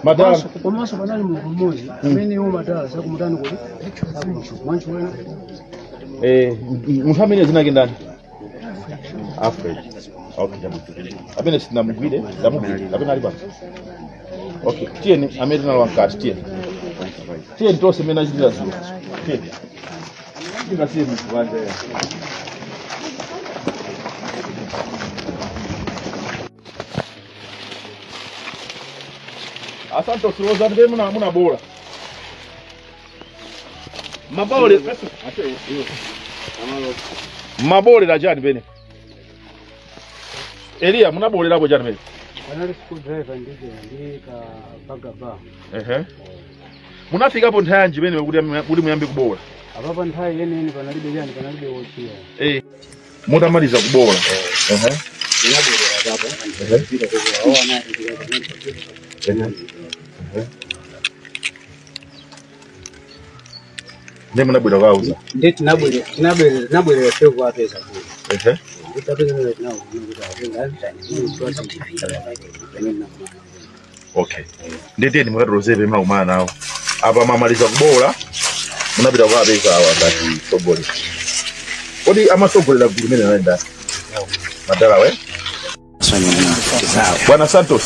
Madala. Komanso panali munthu mmodzi amene iwo madala sakumutani kuti sakumutchula. Munthu amene dzina lake ndani? Alfred. Okay, chabwino. Amene sitinamugwire, tamugwire kapena ali pano? Okay, tiyeni amene tinalowa mkati, tiyeni, tiyeni tonse amene achitira zulo, tiyeni, tingasiye munthu panja ya. Asante usiloza ndiye muna muna bora. Mabole. Mmabolera chani pene? Eliya, munabolerapo chani pene? Panali screwdriver ndi ka bagaba. Ehe. Munafikapo nthawi yanji pene kuti muyambe kubola? Apapa nthawi yeniyeni panalibe chani, panalibe wochiya. Mutamaliza kubola. Ehe. Ehe. Ndiye munabwera kukauza. Ndi tinabwerera ife kuwapeza kuno. Nditapeza kuti tinawo kuti atenga azitani. Okay. Ndiye tiyeni mukatilozepe munakumana nawo. Apa mwamaliza kubola, munapita kukapeza awa ngati tsogolera. Kodi amatsogolera gulu limene anali ndani? Madala we? Bwana Santos.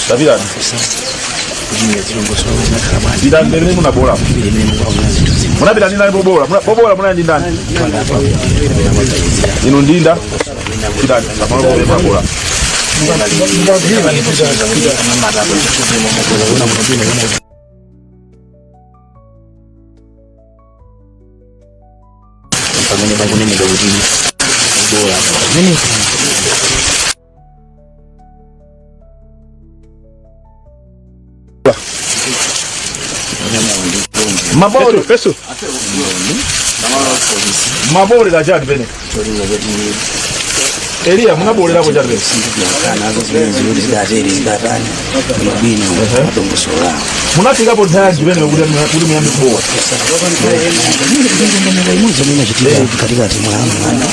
Tapitani. Pitani pamene munabola. Munapita ndi ndani pobola? Pobola munali ndi ndani? Inu ndinda? Pitani pamalo pomwe munabola. Pamene pakunenedwa kuti kubola pamene Mabole. Fesu. Mabolera chani pene? Eliya, munabolerapo chani pene? Nazo zimene zikuti zidatere zidatani bwino madongosolo awo. Munafikapo nthawi yanji pene kuti muyambe kubola? Ndondomeko imodzi imene imachitika katikati mwa mlandu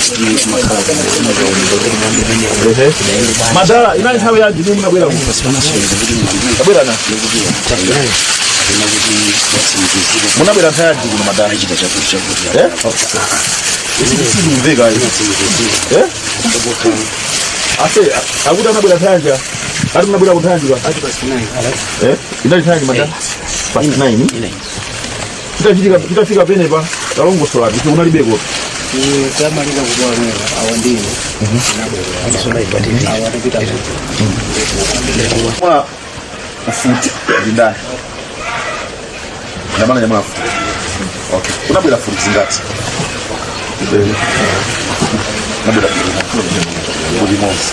kuti makhala. Madala, inali nthawi yanji imene munabwera kuno? Tabwera na. Munabwera nthawi yanji kuno, madala? Eh? Sikumveka. Eh? Ase, akuti anabwera nthawi yanji? Ati munabwera ku nthawi yanji pa? Eh? Inali nthawi yanji, madala? Past 9. Chitachitika, chitafika penepa, talongosolani, ife kunalibeko. Tamaliza kubola mwewa awa ndine awa tapita. Mwa mfuti ndi ndani? Ndamana nyamula mfuti. Okay. Kunabwera mfuti zingati? Nabwera mfuti imodzi.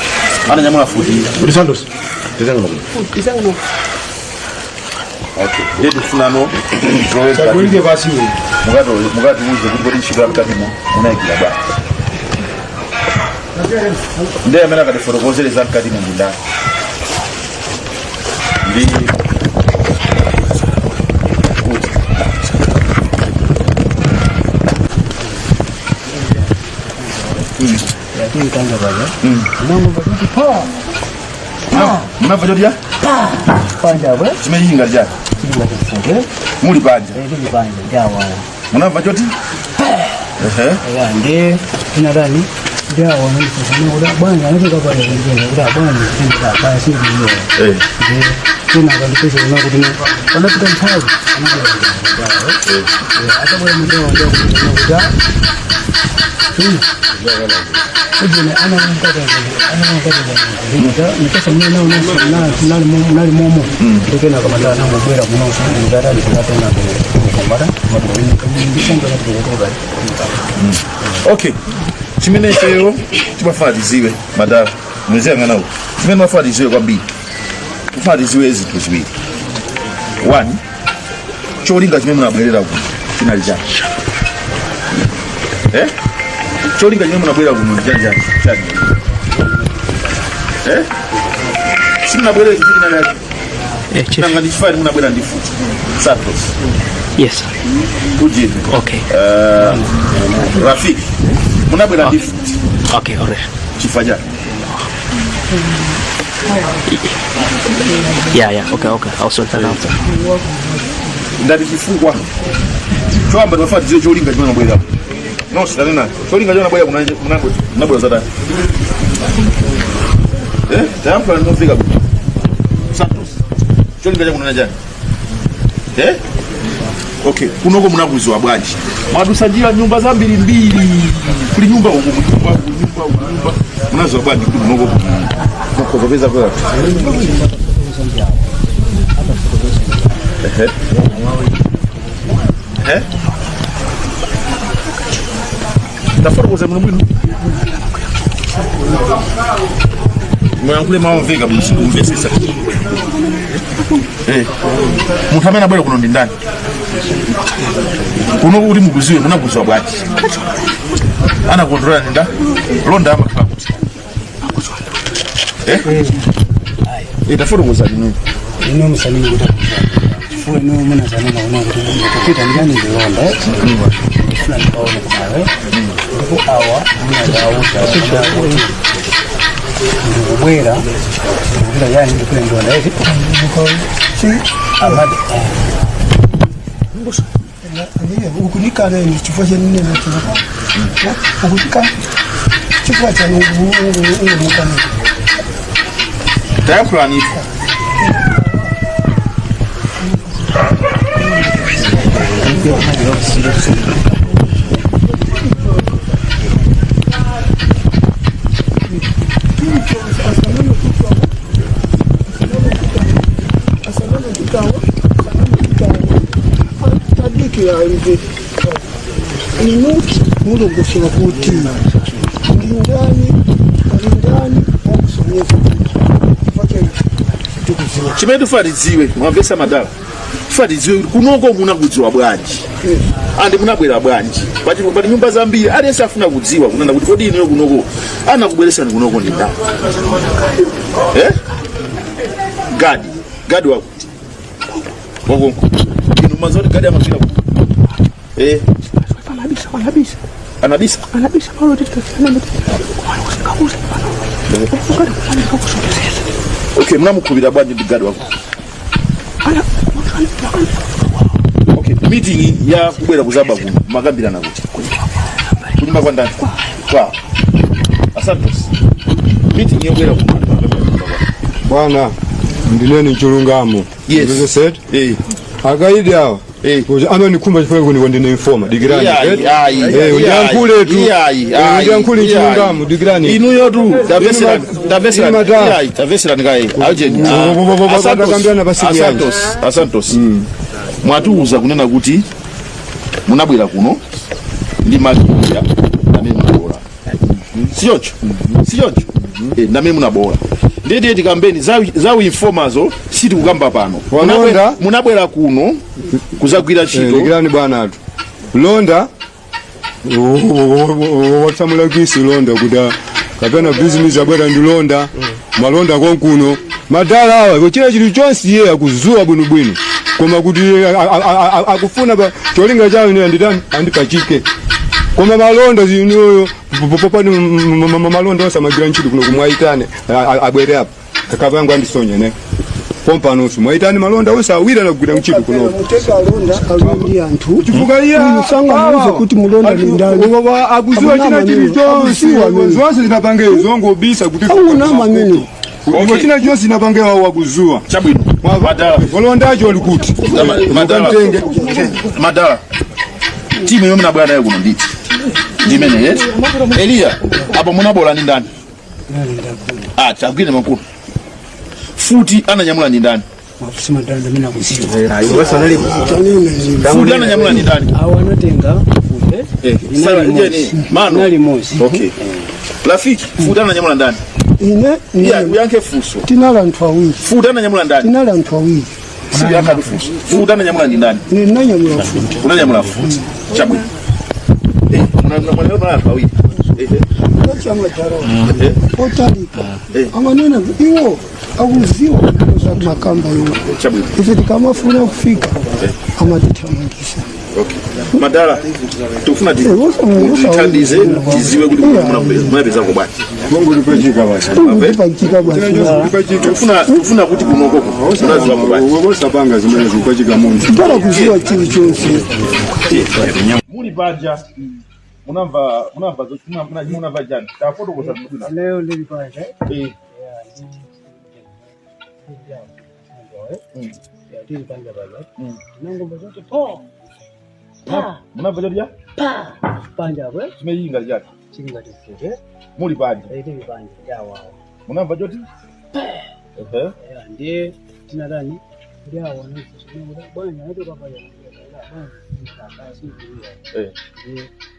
Ananyamula mfuti. Kuti Santos. Okay. Ndiye tifunano tilowe mkati. Kulike basi wewe. Mukatiuze kuti kodi ntchito yamkatimo munayigwira bwanji. Ndiye amene akatifotokozere za mkatimo ndi ndani? Ndi kuti Yatintanga paja nangomva kuti pa. Munamva choti Panja apo. Chimene chingati chani? Muli panja. Tili panja ndi awawa. Munamva choti ehe. Ya, ndi tinatani ndi awa nandifusana kuti bwana anachoka pano kunjeza kuti abwana ndikuti apaya sindikuiwa. Ndi tena akandipeza kuna kuti panapita nthawi anabwera mdawo. Atabwera mdawo ndiakuti ujene anankatanankatananikasa nali momo ndikena kamatana nangobwera kunonso ndikatani tikatena kumbata. Okay, chimene ifeyo timafuna tiziwe, madala, muziyang'ana uku, chimene timafuna tiziwe kwambiri, tifuna tiziwe zinthu ziwiri. One, cholinga chimene munabwerera kuno chinali chani? Eh, cholinga chimene munabwera kuno ndi chani chani chani? Eh, simunabwerere chifukwa chinali chani? Chief. Nanga ndi chifukwa munabwera ndi mfuti, Santos? Yes. Ujini. Okay. Rafiki, munabwera ndi mfuti Okay, all right. chifukwa chani? Yeah, okay, I'll sort that out. Ndati chifukwa choyamba timafuna tidziwe cholinga chimene mabwera nonse. Tanena cholinga chimene mabwera. Munabwera zatani? Eh, tayankhula ndinofika bwino. Santos, cholinga chakunena chani? Eh, okay, kunoko munakuziwa bwanji? Mwadusa njira nyumba zambirimbiri, kuli nyumba uku, kuli nyumba uku, nyumba uku, nyumba. Munaziwa bwanji kuti kunoko mukhoza peza kwa? Ehe, ehe, tafotokoza muno bwino, muyankhule maomveka bwino, sikumvesesa. Eh, munthu amene abwera kuno ndi ndani kuno kuti mukuziwe? Munakuziwa bwanji? Anakontrola ndi nda londa amakhala kuti? Eh, eh, tafotokoza inu. Ino musanene kuti chifukwa ino munazanena kuna kuti kupita ndani ndilonda ndifuna ndikaone kumawe, ndipo awa munazauza kuti ndikubwera, ndikupita yani, ndikule ndilonda eti si amati. Ukunikana ine chifukwa chanine chaka ukutika chifukwa chani ungunikana? Tayankhulani ipo. Tadikira mve inu mulongosera kuti ndindani ndindani wakusonyeza kuti chifukwa chani tikuziwa. Chimene tifuna tidziwe, mwamvesa madala, tifuna tidziwe kuti kunoko munakudziwa bwanji andi munabwera bwanji. Pali nyumba zambiri, aliyense afuna kudziwa kunena kuti kodi inuyo kunoko anakubweresani kunoko ndi ndani? Eh, gadi, gadi wakuti wakonko. Inu maziwa kuti gadi amagwira kuti? Eh. Anabisa, anabisa. Anabisa. Anabisa palo titikafiana kakuza pano ukati kufana kakusonyezesa. Okay, munamukhulupirira bwanji ndi gadi wako? Ana. Okay, meeting ya kubwera kuzaba kuno makambirana kuti kunyumba kwa ndani? Kwa Asantos. Meeting yobwera kuno makambirana kunyumba kwa Bwana, ndineni chilungamo. Yes. Ndizese. Eh. Akaidi awa Eh. kuti amanikhumba chifukwa kuti ndine informer. Dikirani. Iyayi, iyayi, Eh, undiyankhule tu. iyayi, Eh, iyayi, undiyankhule iyayi. chilungamo, dikirani. Inuyo tu tamveserani, tamveserani. Inu madala. Iyayi, tamveserani kaye aujeni. Takambirana pasiku yanji. Asantos, Asantos, mwatiuza kunena kuti munabwera kuno ndi makiya amene munabola, sichoncho? Sichoncho? Eh, ndamene munabola. Ndiye tikambeni za informazo, sitikukamba pano. Walonda. Munabwera kuno kuzagwira Eh, ntchito. Dikirani bwana atu. Londa watsamulakisi londa kuti kapena bizinesi abwera ndi londa malonda konkuno. Madala awa kuchita chinthu chonse iye akuzuwa bwinobwino, koma kuti akufuna cholinga chawo ine anditani, andipachike. Koma malonda zinuyo popani, malonda onse amagira ntchito kuno kumwaitane abwere apa kapangu andisonya ne pompanonso mwaitane malonda onse awiri anagwira ntchito kuno. Muteka alonda alondi anthu. Chifukwa iye Uyu sangamuuze kuti mulonda ni ndani. Akuziwa china chili chonse. Akuziwa amene. Zonse zinapange zongobisa kuti Auna amene. Iwo china chonse zinapange wawo akuzuwa. Chabwino, madala. Olondacho oli kuti? Madala. Mukamtenge. Madala, timu yomwe munabwera nayo kuno nditi ndimene yes. Eliya, apo munabola ndi ndani? Ah, tagwire makulu futi ananyamula ndi ndani? Mafusi madala ndamene akuziwa. Futi ananyamula ndi ndani? Awo anatenga fute. Eh, Sara, jeni, mano. Inali mozi. Okay, Rafiki, futi ananyamula ndani? Ine. Iya, uyankhe funso. Tinali anthu awiri. Futi ananyamula ndani? Tinali anthu awiri. Siyankha funso. Futi ananyamula ndi ndani? Ine ndinanyamula futi. Unanyamula futi, chabwino. Eh, munanyamula anthu awiri. Eh, Ochamadala eh. otalika Eh. amanena iwo akuziwa za makamba iwo. Chabwino. Ife tikamafuna kufika amatithamangisa. Okay, madala, tikufuna tithandize tiziwe kuti munapezako bwanji. Mangolipachika basi. Pachika basi. Tikufuna kuti kunokoko munaziwako bwanji. Osapanga zimene zikupachika munthu. Mpaka kuziwa chilichonse. Muli panja munamva munamva chani? Tafotokoza bwino. Leo ndili panja. Eh. Tili panja panja. Tinangomva zote po. Munamva choti cha Panja apo. Chimene chingali chati? Chili ngati mfute. Muli panja. Tili panja yawawo. Munamva choti ehe. Ndiye tinatani ndi awo bwana anachoka panja bwana.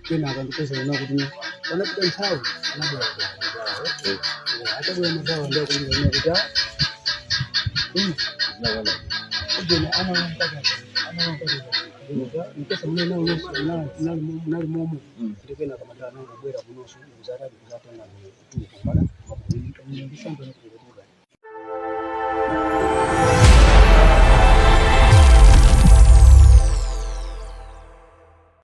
Kenaka ndipeza ona kuti panapita nthawi anabwera magawo, atabwera magawo ndiakuona kuti ujene mpesa munali momo. Ndikenaka madala nangobwera kunonso kuzatali kuzatenga kutuka.